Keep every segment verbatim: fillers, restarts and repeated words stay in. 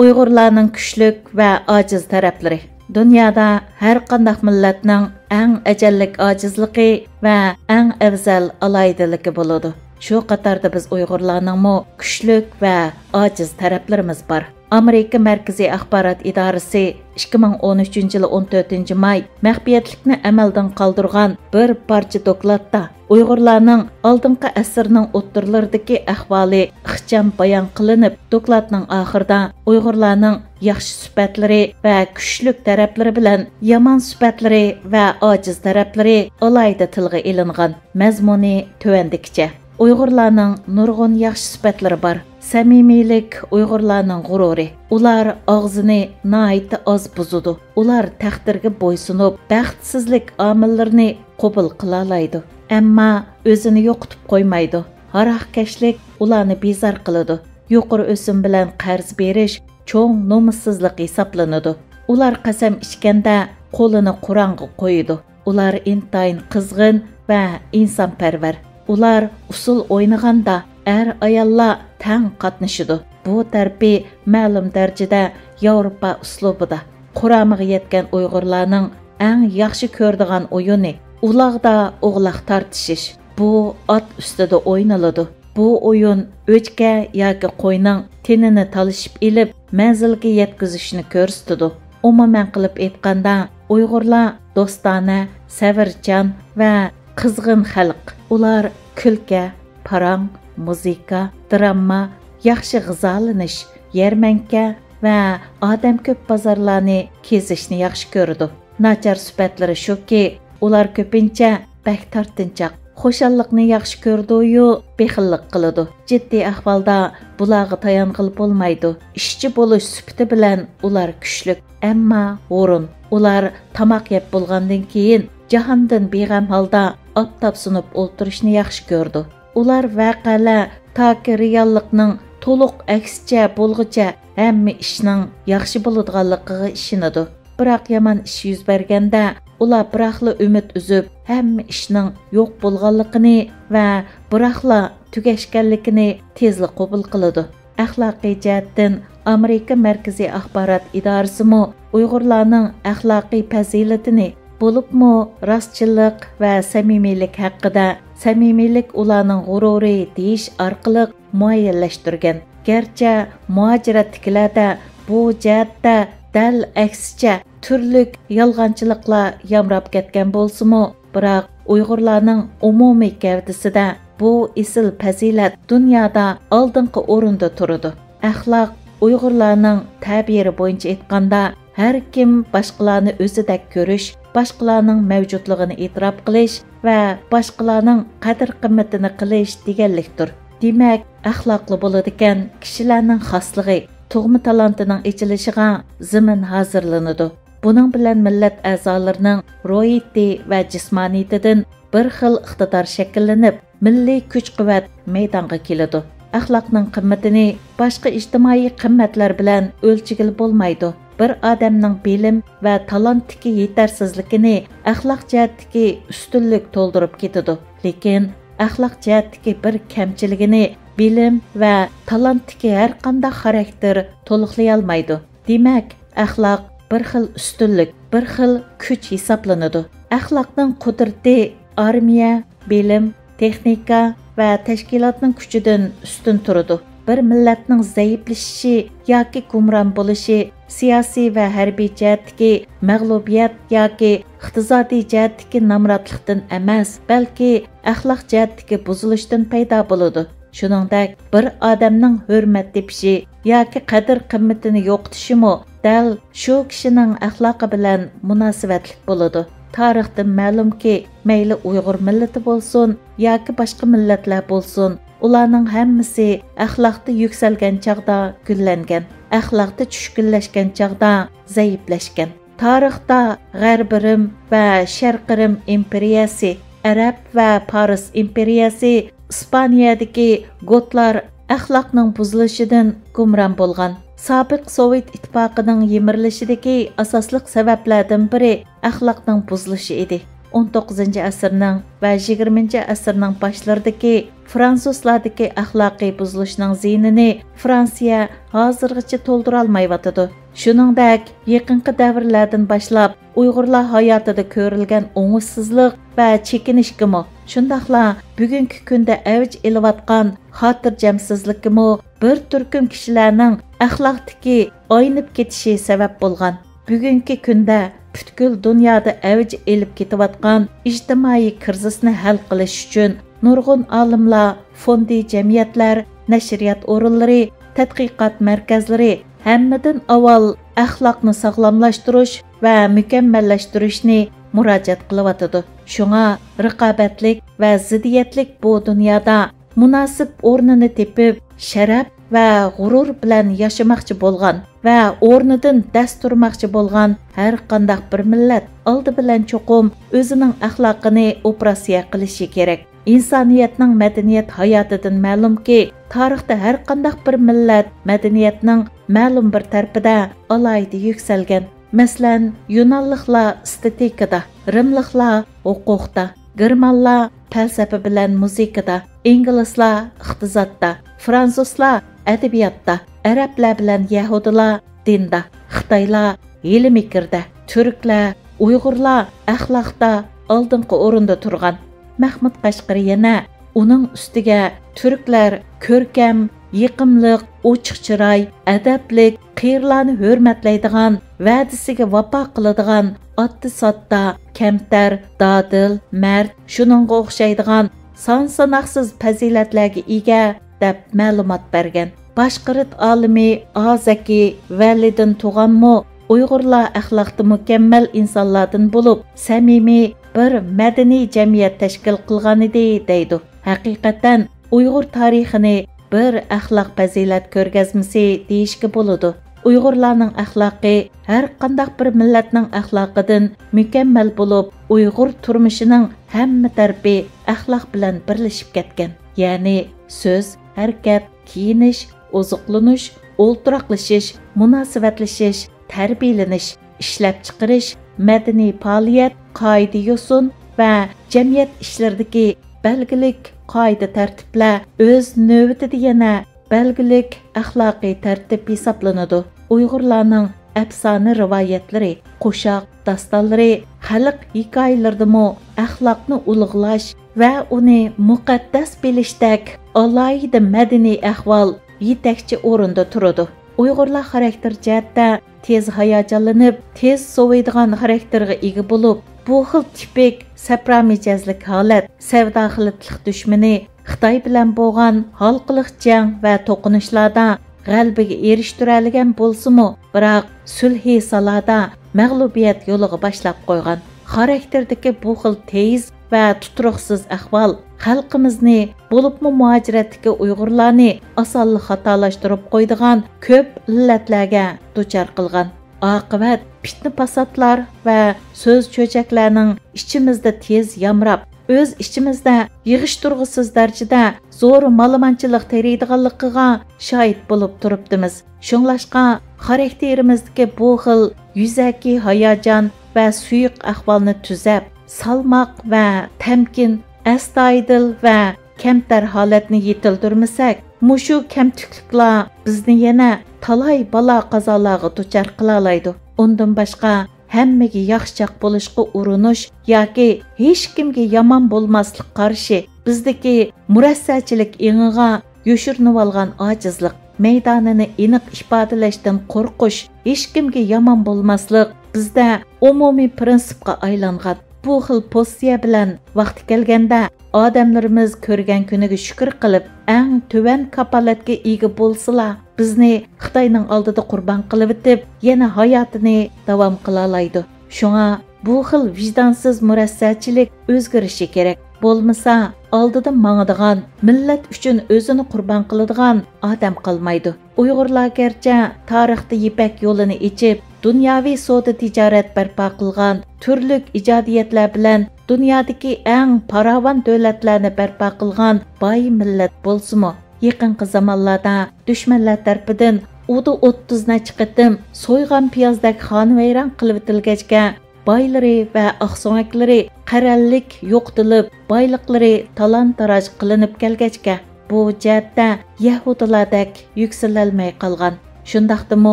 ئۇيغۇرلارنىڭ كۈچلۈك ۋە ئاجىز تەرەپلىرى. دۇنيادا ھەر قانداق مىللەتنىڭ ئەڭ ئەجەللىك ئاجىزلىقى ۋە ئەڭ ئەۋزەل ئالاھىدىلىكى بولىدۇ. شۇ قاتاردا بىز ئۇيغۇرلارنىڭمۇ كۈچلۈك ۋە ئاجىز تەرەپلىرىمىز بار. ئامېرىكا مەركىزىي ئاخبارات ئىدارىسى ئىككى مىڭ ئون ئۈچىنچى يىلى ئون تۆتىنچى ماي مەخپىيەتلىكنى ئەمەلدىن قالدۇرغان بىر پارچە دوكلاتتا ئۇيغۇرلارنىڭ ئالدىنقى ئەسىرنىڭ ئوتتۇرىلىرىدىكى ئەھۋالى ئىخچام بايان قىلىنىپ، دوكلاتنىڭ ئاخىرىدا ئۇيغۇرلارنىڭ ياخشى سۈپەتلىرى ۋە كۈچلۈك تەرەپلىرى بىلەن يامان سۈپەتلىرى ۋە ئاجىز تەرەپلىرى ئالاھىدە تىلغا ئېلىنغان. مەزمۇنى تۆۋەندىكىچە. ئۇيغۇرلارنىڭ نۇرغۇن ياخشى سۈپەتلىرى بار. سەمىمىيلىك ئۇيغۇرلارنىڭ غۇرۇرى. ئۇلار ئاغزىنى ناھايىتى ئاز بۇزىدۇ. ئۇلار تەقدىرگە بويسۇنۇپ، بەختسىزلىك ئامىللىرىنى قوبۇل قىلالايدۇ. ئەمما ئۆزىنى يوقىتىپ قويمايدۇ. ھاراقكەشلىك ئۇلارنى بىزار قىلىدۇ. يۇقىرى ئۆسۈم بىلەن قەرز بېرىش چوڭ نومۇسسىزلىق ھېسابلىنىدۇ. ئۇلار قەسەم ئىچكەندە قولىنى قورئانغا قويىدۇ. ئۇلار ئىنتايىن قىزغىن ۋە ئىنسانپەرۋەر. ئۇلار ئۇسسۇل ئوينىغاندا ئەر-ئاياللار تەڭ قاتنىشىدۇ. بۇ تەرىپى مەلۇم دەرىجىدە ياۋروپا ئۇسلۇبىدا. قۇرامىغا يەتكەن ئۇيغۇرلارنىڭ ئەڭ ياخشى كۆرىدىغان ئويۇنى ئۇلاغدا ئوغلاق تارتىشىش. بۇ ئات ئۈستىدە ئوينىلىدۇ. بۇ ئويۇن ئۆچكە ياكى قوينىڭ تېنىنى تالىشىپ ئېلىپ، مەنزىلگە يەتكۈزۈشنى كۆرسىتىدۇ. ئومۇمەن قىلىپ ئېيتقاندا، ئۇيغۇرلار دوستانە، سەۋرچان ۋە قىزغىن خەلق. ئۇلار كۈلكە، پاراڭ، مۇزىكا، دىرامما، ياخشى غىزالىنىش، يەرمەنكە ۋە ئادەم كۆپ بازارلارنى كېزىشنى ياخشى كۆرىدۇ. ناچار سۈپەتلىرى شۇكى، ئۇلار كۆپىنچە بەك تارتىنچاق، خۇشاللىقنى ياخشى كۆرىدۇ-يۇ، بېخىللىق قىلىدۇ. جىددىي ئەھۋالدا بۇلارغا تايانغىلى بولمايدۇ. ئىشچى بولۇش سۈپىتى بىلەن ئۇلار كۈچلۈك، ئەمما ھۇرۇن. ئۇلار تاماق يەپ بولغاندىن كېيىن جاھاندىن بىغەم ھالدا ئاپتاپسۇنۇپ ئولتۇرۇشنى ياخشى كۆرىدۇ. ئۇلار ۋەقەلەر تاكى رېئاللىقنىڭ تولۇق ئەكسىچە بولغۇچە ھەممە ئىشنىڭ ياخشى بولىدىغانلىقىغا ئىشىنىدۇ. بىراق يامان ئىش يۈز بەرگەندە، ئۇلار بىراقلا ئۈمىد ئۈزۈپ، ھەممە ئىشنىڭ يوق بولغانلىقىنى ۋە بىراقلا تۈگەشكەنلىكىنى تېزلا قوبۇل قىلىدۇ. ئەخلاقىي جەھەتتىن ئامېرىكا مەركىزىي ئاخبارات ئىدارىسىمۇ ئۇيغۇرلارنىڭ ئەخلاقىي پەزىلىتىنى، بولۇپمۇ راستچىللىق ۋە سەمىمىيلىك ھەققىدە، سەمىمىيلىك ئۇلارنىڭ غۇرۇرى دېيىش ئارقىلىق مۇئەييەنلەشتۈرگەن. گەرچە مۇھاجىرەتتىكىلەردە بۇ جەھەتتە دەل ئەكسىچە تۈرلۈك يالغانچىلىقلار يامراپ كەتكەن بولسىمۇ، بىراق ئۇيغۇرلارنىڭ ئومۇمىي گەۋدىسىدە بۇ ئېسىل پەزىلەت دۇنيادا ئالدىنقى ئورۇندا تۇرىدۇ. ئەخلاق ئۇيغۇرلارنىڭ تەبىرى بويىچە ئېيتقاندا، ھەر كىم باشقىلارنى ئۆزىدەك كۆرۈش، باشقىلارنىڭ مەۋجۇتلۇقىنى ئېتىراپ قىلىش ۋە باشقىلارنىڭ قەدىر-قىممىتىنى قىلىش دېگەنلىكتۇر. دېمەك، ئەخلاقلا بولىدىكەن، كىشىلەرنىڭ خاسلىقى، تۇغما تالانتىنىڭ ئېچىلىشىغا زېمىن ھازىرلىنىدۇ. بۇنىڭ بىلەن مىللەت ئەزالىرىنىڭ روھىيىتى ۋە جىسمانىيىتىدىن بىر خىل ئىقتىدار شەكىللىنىپ، مىللىي كۈچ-قۇۋۋەت مەيدانغا كېلىدۇ. ئەخلاقنىڭ قىممىتىنى باشقا ئىجتىمائىي قىممەتلەر بىلەن ئۆلچىگىلى بولمايدۇ. بىر ئادەمنىڭ بىلىم ۋە تالانتتىكى يېتەرسىزلىكىنى ئەخلاق جەھەتتىكى ئۈستۈنلۈك تولدۇرۇپ كېتىدۇ. لېكىن ئەخلاق جەھەتتىكى بىر كەمچىلىكىنى بىلىم ۋە تالانتتىكى ھەرقانداق خاراكتېر تولۇقلىيالمايدۇ. دېمەك، ئەخلاق بىر خىل ئۈستۈنلۈك، بىر خىل كۈچ ھېسابلىنىدۇ. ئەخلاقنىڭ قۇدرىتى ئارمىيە، بىلىم، تېخنىكا ۋە تەشكىلاتنىڭ كۈچىدىن ئۈستۈن تۇرىدۇ. بىر مىللەتنىڭ زەئىپلىشىشى ياكى گۇمران بولۇشى سىياسىي ۋە ھەربىي جەھەتتىكى مەغلۇبىيەت ياكى ئىقتىسادىي جەھەتتىكى نامراتلىقتىن ئەمەس، بەلكى ئەخلاق جەھەتتىكى بۇزۇلۇشتىن پەيدا بولىدۇ. شۇنىڭدەك، بىر ئادەمنىڭ ھۆرمەت تېپىشى ياكى قەدىر-قىممىتىنى يوقىتىشىمۇ دەل شۇ كىشىنىڭ ئەخلاقى بىلەن مۇناسىۋەتلىك بولىدۇ. تارىختىن مەلۇمكى، مەيلى ئۇيغۇر مىللىتى بولسۇن ياكى باشقا مىللەتلەر بولسۇن، ئۇلارنىڭ ھەممىسى ئەخلاقتا يۈكسەلگەن چاغدا گۈللەنگەن، ئەخلاقتا چۈشكۈنلەشكەن چاغدا زەئىپلەشكەن. تارىختا غەربىي رىم ۋە شەرقىي رىم ئىمپېرىيەسى، ئەرەب ۋە پارس ئىمپېرىيەسى، ئىسپانىيەدىكى گوتلار ئەخلاقنىڭ بۇزۇلۇشىدىن گۇمران بولغان. سابىق سوۋېت ئىتتىپاقىنىڭ يىمىرىلىشىدىكى ئاساسلىق سەۋەبلەردىن بىرى ئەخلاقنىڭ بۇزۇلۇشى ئىدى. ئون توققۇزىنچى ئەسىرنىڭ ۋە يىگىرمىنچى ئەسىرنىڭ باشلىرىدىكى فرانسۇزلاردىكى ئەخلاقىي بۇزۇلۇشنىڭ زىيىنىنى فرانسىيە ھازىرغىچە تولدۇرالمايۋاتىدۇ. شۇنىڭدەك، يېقىنقى دەۋرلەردىن باشلاپ ئۇيغۇرلار ھاياتىدا كۆرۈلگەن ئوڭۇشسىزلىق ۋە چېكىنىشكىمۇ، شۇنداقلا بۈگۈنكى كۈندە ئەۋج ئېلىۋاتقان خاتىرجەمسىزلىككىمۇ بىر تۈركۈم كىشىلەرنىڭ ئەخلاقتىكى ئاينىپ كېتىشى سەۋەب بولغان. بۈگۈنكى كۈندە پۈتكۈل دۇنيادا ئەۋج ئېلىپ كېتىۋاتقان ئىجتىمائىي كىرىزىسنى ھەل قىلىش ئۈچۈن نۇرغۇن ئالىملار، فوندى جەمئىيەتلەر، نەشرىيات ئورۇنلىرى، تەتقىقات مەركەزلىرى ھەممىدىن ئاۋۋال ئەخلاقنى ساغلاملاشتۇرۇش ۋە مۇكەممەللەشتۈرۈشنى مۇراجىئەت قىلىۋاتىدۇ. شۇڭا رىقابەتلىك ۋە زىددىيەتلىك بۇ دۇنيادا مۇناسىپ ئورنىنى تېپىپ، شەرەپ ۋە غۇرۇر بىلەن ياشىماقچى بولغان ۋە ئورنىدىن دەس تۇرماقچى بولغان ھەر قانداق بىر مىللەت ئالدى بىلەن چوقۇم ئۆزىنىڭ ئەخلاقىنى ئوپېراتسىيە قىلىشى كېرەك. ئىنسانىيەتنىڭ مەدەنىيەت ھاياتىدىن مەلۇمكى، تارىختا ھەر قانداق بىر مىللەت مەدەنىيەتنىڭ مەلۇم بىر تەرىپىدە ئالاھىدە يۈكسەلگەن. مەسىلەن، يۇنانلىقلار ئېستېتىكىدا، رىملىقلار ھوقۇقتا، گېرمانلار پەلسەپە بىلەن مۇزىكىدا، ئىنگلىزلار ئىقتىسادتا، فرانسۇزلار ئەدەبىياتتا، ئەرەبلەر بىلەن يەھۇدىيلار دىندا، خىتايلار ھىيلە-مىكىردە، تۈركلەر، ئۇيغۇرلار ئەخلاقتا ئالدىنقى ئورۇندا تۇرغان. مەھمۇد قەشقىرى يەنە ئۇنىڭ ئۈستىگە تۈركلەر كۆركەم، يېقىملىق، ئوچۇق چىراي، ئەدەپلىك، قېرىلارنى ھۆرمەتلەيدىغان، ۋەدىسىگە ۋاپا قىلىدىغان، ئاتتى-ساتتا، كەمتەر، دادىل، مەرد، شۇنىڭغا ئوخشايدىغان سان-ساناقسىز پەزىلەتلەرگە ئىگە، دەپ مەلۇمات بەرگەن. باشقۇرت ئالىمى ئازەكى ۋەلىدىن تۇغانمۇ ئۇيغۇرلار ئەخلاقتا مۇكەممەل ئىنسانلاردىن بولۇپ، سەمىمىي بىر مەدەنىي جەمئىيەت تەشكىل قىلغانىدى، دەيدۇ. ھەقىقەتەن، ئۇيغۇر تارىخىنى بىر ئەخلاق پەزىلەت كۆرگەزمىسى دېيىشكە بولىدۇ. ئۇيغۇرلارنىڭ ئەخلاقى ھەر قانداق بىر مىللەتنىڭ ئەخلاقىدىن مۇكەممەل بولۇپ، ئۇيغۇر تۇرمۇشىنىڭ ھەممە تەرىپى ئەخلاق بىلەن بىرلىشىپ كەتكەن. يەنى سۆز، ھەرىكەت، كىيىنىش، ئوزۇقلىنىش، ئولتۇراقلىشىش، مۇناسىۋەتلىشىش، تەربىيەلىنىش، ئىشلەپچىقىرىش، مەدەنىي پائالىيەت، قائىدە-يوسۇن ۋە جەمئىيەت ئىشلىرىدىكى بەلگىلىك قائىدە-تەرتىپلەر ئۆز نۆۋىتىدە يەنە بەلگىلىك ئەخلاقىي تەرتىپ ھېسابلىنىدۇ. ئۇيغۇرلارنىڭ ئەپسانە رىۋايەتلىرى، قوشاق داستانلىرى، خەلق ھېكايىلىرىدىمۇ ئەخلاقنى ئۇلۇغلاش ۋە ئۇنى مۇقەددەس بىلىشتەك ئالاھىدە مەدەنىي ئەھۋال يېتەكچى ئورۇندا تۇرىدۇ. ئۇيغۇرلار خاراكتېر جەھەتتە تېز ھاياجانلىنىپ، تېز سوۋۇيدىغان خاراكتېرغا ئىگە بولۇپ، بۇ خىل تىپىك سەپرا مىجەزلىك ھالەت سەۋدا خىلىتلىق دۈشمىنى خىتاي بىلەن بولغان ھالقىلىق جەڭ ۋە توقۇنۇشلاردا غەلىبىگە ئېرىشتۈرەلىگەن بولسىمۇ، بىراق سۈلھى سالادا مەغلۇبىيەت يولىغا باشلاپ قويغان. خاراكتېردىكى بۇ خىل تېز ۋە تۇتۇرۇقسىز ئەھۋال خەلقىمىزنى، بولۇپمۇ مۇھاجىرەتتىكى ئۇيغۇرلارنى ئاسانلا خاتالاشتۇرۇپ قويىدىغان كۆپ ئىللەتلەرگە دۇچار قىلغان. ئاقىۋەت پىتنە-پاساتلار ۋە سۆز-چۆچەكلەرنىڭ ئىچىمىزدە تېز يامراپ، ئۆز ئىچىمىزدە يىغىشتۇرغۇسىز دەرىجىدە زور مالىمانچىلىق تېرىيدىغانلىقىغا شاھىت بولۇپ تۇرۇپتىمىز. شۇڭلاشقا، خاراكتېرىمىزدىكى بۇ خىل يۈزەكى ھاياجان ۋە سۇيۇق ئەھۋالنى تۈزەپ، سالماق ۋە تەمكىن، ئەستايىدىل ۋە كەمتەر ھالەتنى يېتىلدۈرمىسەك، مۇشۇ كەمتۈكلۈكلەر بىزنى يەنە تالاي بالا-قازالارغا دۇچار قىلالايدۇ. ئۇندىن باشقا، ھەممىگە ياخشىچاق بولۇشقا ئۇرۇنۇش ياكى ھېچكىمگە يامان بولماسلىق قارىشى بىزدىكى مۇرەسسەچىلىك ئېڭىغا يوشۇرۇنۇۋالغان ئاجىزلىق، مەيدانىنى ئېنىق ئىپادىلەشتىن قورقۇش، ھېچكىمگە يامان بولماسلىق بىزدە ئومۇمىي پىرىنسىپقا ئايلانغان. بۇ خىل پوزىتسىيە بىلەن ۋاقتى كەلگەندە ئادەملىرىمىز كۆرگەن كۈنىگە شۈكۈر قىلىپ، ئەڭ تۆۋەن كاپالەتكە ئىگە بولسىلا، بىزنى خىتاينىڭ ئالدىدا قۇربان قىلىۋېتىپ، يەنە ھاياتىنى داۋام قىلالايدۇ. شۇڭا بۇ خىل ۋىجدانسىز مۇرەسسەچىلىك ئۆزگىرىشى كېرەك. بولمىسا، ئالدىدا ماڭىدىغان، مىللەت ئۈچۈن ئۆزىنى قۇربان قىلىدىغان ئادەم قالمايدۇ. ئۇيغۇرلار گەرچە تارىختا يىپەك يولىنى ئېچىپ، دۇنياۋى سودا تىجارەت بەرپا قىلغان، تۈرلۈك ئىجادىيەتلەر بىلەن دۇنيادىكى ئەڭ پاراۋان دۆلەتلەرنى بەرپا قىلغان باي مىللەت بولسىمۇ، يېقىنقى زامانلاردا دۈشمەنلەر تەرىپىدىن ئۇدا ئوتتۇز نەچچە قېتىم سويغان پىيازدەك خانىۋەيران قىلىۋېتىلگەچكە، بايلىرى ۋە ئاقسۆڭەكلىرى قەرەللىك يوقىتىلىپ، بايلىقلىرى تالان-تاراج قىلىنىپ كەلگەچكە، بۇ جەھەتتە يەھۇدىيلاردەك يۈكسىلەلمەي قالغان. شۇنداقتىمۇ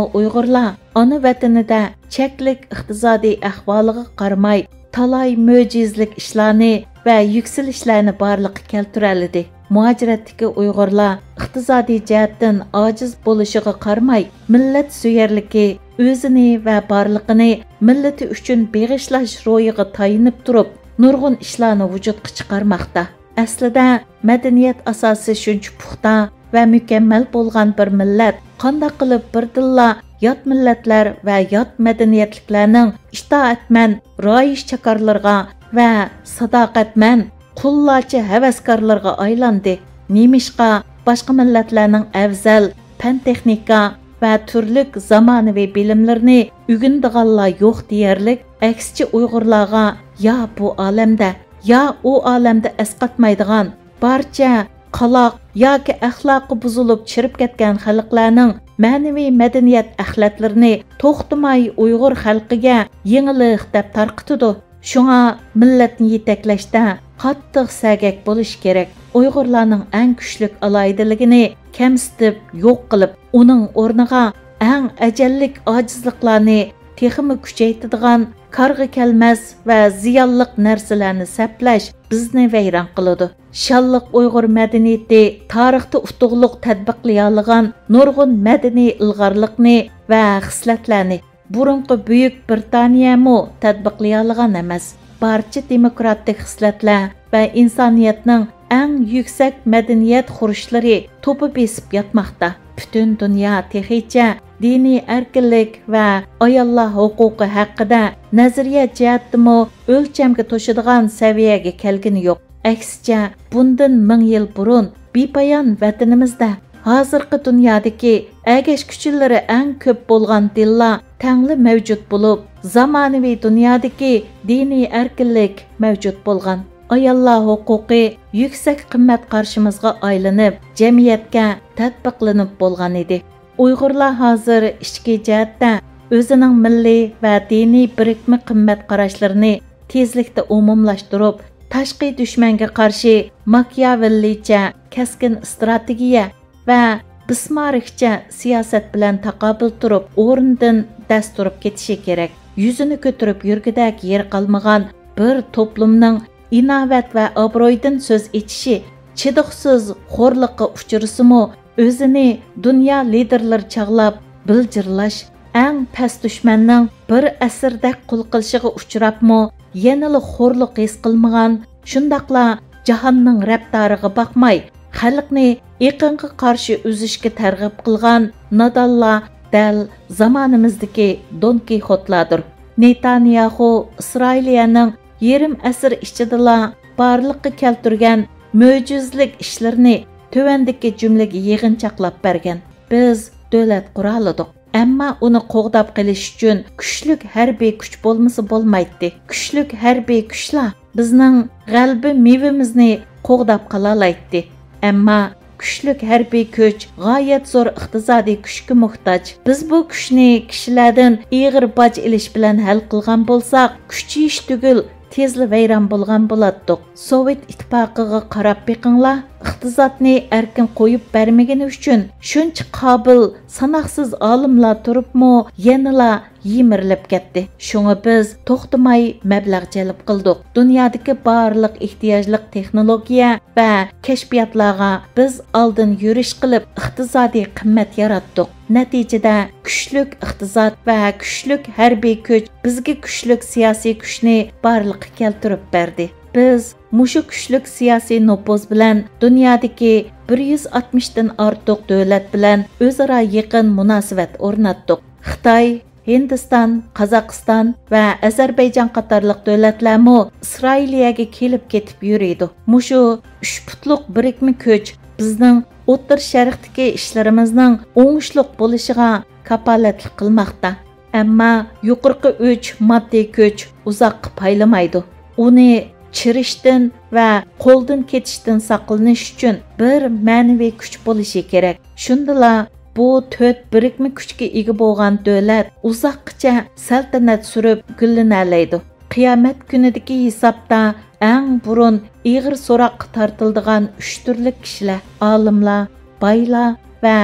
ئۇيغۇرلار ئانا ۋەتىنىدە چەكلىك ئىقتىسادىي ئەھۋالىغا قارىماي، تالاي مۆجىزىلىك ئىشلارنى ۋە يۈكسىلىشلەرنى بارلىققا كەلتۈرەلىدى. مۇھاجىرەتتىكى ئۇيغۇرلار ئىقتىسادىي جەھەتتىن ئاجىز بولۇشىغا قارىماي، مىللەت سۆيەرلىكى، ئۆزىنى ۋە بارلىقىنى مىللىتى ئۈچۈن بېغىشلاش روھىغا تايىنىپ تۇرۇپ، نۇرغۇن ئىشلارنى ۋۇجۇدقا چىقارماقتا. ئەسلىدە، مەدەنىيەت ئاساسى شۇنچە پۇختا ۋە مۇكەممەل بولغان بىر مىللەت قانداق قىلىپ بىردىنلا يات مىللەتلەر ۋە يات مەدەنىيەتلىكلەرنىڭ ئىتائەتمەن رايىشچاكارلىرىغا ۋە ساداقەتمەن قۇللارچە ھەۋەسكارلىرىغا ئايلاندى؟ نېمىشقا باشقا مىللەتلەرنىڭ ئەۋزەل پەن-تېخنىكا ۋە تۈرلۈك زامانىۋى بىلىملىرىنى ئۆگىنىدىغانلار يوق دېيەرلىك، ئەكسىچە ئۇيغۇرلارغا يا بۇ ئالەمدە، يا ئۇ ئالەمدە ئەسقاتمايدىغان، بارچە قالاق ياكى ئەخلاقى بۇزۇلۇپ چىرىپ كەتكەن خەلقلەرنىڭ مەنىۋى مەدەنىيەت ئەخلەتلىرىنى توختىماي ئۇيغۇر خەلقىگە يېڭىلىق دەپ تارقىتىدۇ. شۇڭا مىللەتنى يېتەكلەشتە قاتتىق سەگەك بولۇش كېرەك. ئۇيغۇرلارنىڭ ئەڭ كۈچلۈك ئالاھىدىلىكىنى كەمسىتىپ يوق قىلىپ، ئۇنىڭ ئورنىغا ئەڭ ئەجەللىك ئاجىزلىقلارنى تېخىمۇ كۈچەيتىدىغان، كارغا كەلمەس ۋە زىيانلىق نەرسىلەرنى سەپلەش بىزنى ۋەيران قىلىدۇ. شانلىق ئۇيغۇر مەدەنىيىتى تارىختا ئۇتۇقلۇق تەتبىقلىيالىغان نۇرغۇن مەدەنىي ئىلغارلىقنى ۋە خىسلەتلەرنى بۇرۇنقى بۈيۈك بىرىتانىيەمۇ تەتبىقلىيالىغان ئەمەس. بارچە دېموكراتىك خىسلەتلەر ۋە ئىنسانىيەتنىڭ ئەڭ يۈكسەك مەدەنىيەت خۇرۇچلىرى توپا بېسىپ ياتماقتا. پۈتۈن دۇنيا تېخىچە دىنىي ئەركىنلىك ۋە ئاياللار ھوقۇقى ھەققىدە نەزەرىيە جەھەتتىمۇ ئۆلچەمگە توشىدىغان سەۋىيەگە كەلگىنى يوق. ئەكسىچە، بۇندىن مىڭ يىل بۇرۇن بىپايان ۋەتىنىمىزدە ھازىرقى دۇنيادىكى ئەگەشكۈچىلىرى ئەڭ كۆپ بولغان دىنلار تەڭلا مەۋجۇت بولۇپ، زامانىۋى دۇنيادىكى دىنىي ئەركىنلىك مەۋجۇت بولغان. ئاياللار ھوقۇقى يۈكسەك قىممەت قارىشىمىزغا ئايلىنىپ، جەمئىيەتكە تەتبىقلىنىپ بولغان ئىدى. ئۇيغۇرلار ھازىر ئىچكى جەھەتتە ئۆزىنىڭ مىللىي ۋە دىنىي بىرىكمە قىممەت قاراشلىرىنى تېزلىكتە ئومۇملاشتۇرۇپ، تاشقى دۈشمەنگە قارشى ماكىياۋېللىچە كەسكىن ئىستراتېگىيە ۋە بىسماركچە سىياسەت بىلەن تاقابىل تۇرۇپ، ئورنىدىن دەس تۇرۇپ كېتىشى كېرەك. يۈزىنى كۆتۈرۈپ يۈرگۈدەك يېرى قالمىغان بىر توپلۇمنىڭ ئىناۋەت ۋە ئابرۇيدىن سۆز ئېچىشى، چىدىغۇسىز خورلۇققا ئۇچرىسىمۇ، ئۆزىنى دۇنيا لىدېرلىرى چاغلاپ بىلجىرلاش، ئەڭ پەس دۈشمەننىڭ بىر ئەسىردەك قۇل قىلىشىغا ئۇچراپمۇ، يەنىلا خورلۇق ھېس قىلمىغان، شۇنداقلا جاھاننىڭ رەپتارىغا باقماي، خەلقنى ئېقىنغا قارشى ئۈزۈشكە تەرغىب قىلغان نادانلار دەل زامانىمىزدىكى دون كىخوتلاردۇر. نېتانياخۇ ئىسرائىلىيەنىڭ يېرىم ئەسىر ئىچىدىلا بارلىققا كەلتۈرگەن مۆجىزىلىك ئىشلىرىنى تۆۋەندىكى جۈملىگە يىغىنچاقلاپ بەرگەن: بىز دۆلەت قۇرالىدۇق، ئەمما ئۇنى قوغداپ قېلىش ئۈچۈن كۈچلۈك ھەربىي كۈچ بولمىسا بولمايتتى. كۈچلۈك ھەربىي كۈچلا بىزنىڭ غەلىبە مېۋىمىزنى قوغداپ قالالايتتى. ئەمما كۈچلۈك ھەربىي كۈچ غايەت زور ئىقتىسادىي كۈچكە موھتاج. بىز بۇ كۈچنى كىشىلەردىن ئېغىر باج ئېلىش بىلەن ھەل قىلغان بولساق، كۈچىيىش تۈگۈل، تېزلا ۋەيران بولغان بولاتتۇق. سوۋېت ئىتتىپاقىغا قاراپ بېقىڭلار، ئىقتىسادنى ئەركىن قويۇپ بەرمىگىنى ئۈچۈن شۇنچە قابىل، ساناقسىز ئالىملار تۇرۇپمۇ يەنىلا يىمىرىلىپ كەتتى. شۇڭا بىز توختىماي مەبلەغ جەلپ قىلدۇق. دۇنيادىكى بارلىق ئېھتىياجلىق تېخنولوگىيە ۋە كەشپىياتلارغا بىز ئالدىن يۈرۈش قىلىپ، ئىقتىسادىي قىممەت ياراتتۇق. نەتىجىدە، كۈچلۈك ئىقتىساد ۋە كۈچلۈك ھەربىي كۈچ بىزگە كۈچلۈك سىياسىي كۈچنى بارلىققا كەلتۈرۈپ بەردى. بىز مۇشۇ كۈچلۈك سىياسىي نوپۇز بىلەن دۇنيادىكى بىر يۈز ئاتمىشتىن ئارتۇق دۆلەت بىلەن ئۆزئارا يېقىن مۇناسىۋەت ئورناتتۇق. خىتاي، ھىندىستان، قازاقىستان ۋە ئەزەربەيجان قاتارلىق دۆلەتلەرمۇ ئىسرائىلىيەگە كېلىپ كېتىپ يۈرىدۇ. مۇشۇ ئۈچ پۇتلۇق بىرىكمە كۈچ بىزنىڭ ئوتتۇرا شەرقتىكى ئىشلىرىمىزنىڭ ئوڭۇشلۇق بولۇشىغا كاپالەتلىك قىلماقتا. ئەمما يۇقىرىقى ئۈچ ماددىي كۈچ ئۇزاققا پايلىمايدۇ. ئۇنى چىرىشتىن ۋە قولدىن كېتىشتىن ساقلىنىش ئۈچۈن بىر مەنىۋى كۈچ بولۇشى كېرەك. شۇندىلا بۇ تۆت بىرىكمە كۈچكە ئىگە بولغان دۆلەت ئۇزاققىچە سەلتەنەت سۈرۈپ گۈللىنەلەيدۇ. قىيامەت كۈنىدىكى ھېسابتا ئەڭ بۇرۇن ئېغىر سوراققا تارتىلىدىغان ئۈچ تۈرلۈك كىشىلەر، ئالىملار، بايلار ۋە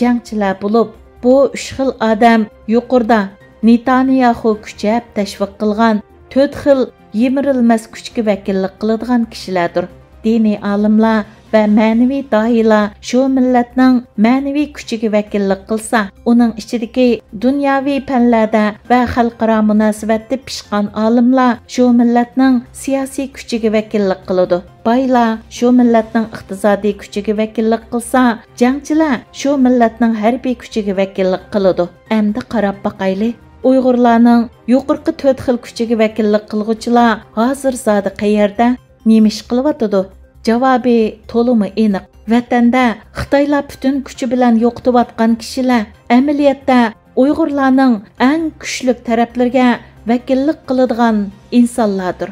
جەڭچىلەر بولۇپ، بۇ ئۈچ خىل ئادەم يۇقىرىدا نېتانياھۇ كۈچەپ تەشۋىق قىلغان تۆت خىل يىمىرىلمەس كۈچكە ۋەكىللىك قىلىدىغان كىشىلەردۇر. دىنىي ئالىملار ۋە مەنىۋى داھىيلار شۇ مىللەتنىڭ مەنىۋى كۈچىگە ۋەكىللىك قىلسا، ئۇنىڭ ئىچىدىكى دۇنياۋى پەنلەردە ۋە خەلقئارا مۇناسىۋەتتە پىشقان ئالىملار شۇ مىللەتنىڭ سىياسىي كۈچىگە ۋەكىللىك قىلىدۇ. بايلار شۇ مىللەتنىڭ ئىقتىسادىي كۈچىگە ۋەكىللىك قىلسا، جەڭچىلەر شۇ مىللەتنىڭ ھەربىي كۈچىگە ۋەكىللىك قىلىدۇ. ئەمدى قاراپ باقايلى، ئۇيغۇرلارنىڭ يۇقىرىقى تۆت خىل كۈچىگە ۋەكىللىك قىلغۇچىلار ھازىر زادى قەيەردە؟ نېمە ئىش قىلىۋاتىدۇ؟ جاۋابى تولىمۇ ئېنىق. ۋەتەندە خىتايلار پۈتۈن كۈچى بىلەن يوقىتىۋاتقان كىشىلەر ئەمەلىيەتتە ئۇيغۇرلارنىڭ ئەڭ كۈچلۈك تەرەپلىرىگە ۋەكىللىك قىلىدىغان ئىنسانلاردۇر.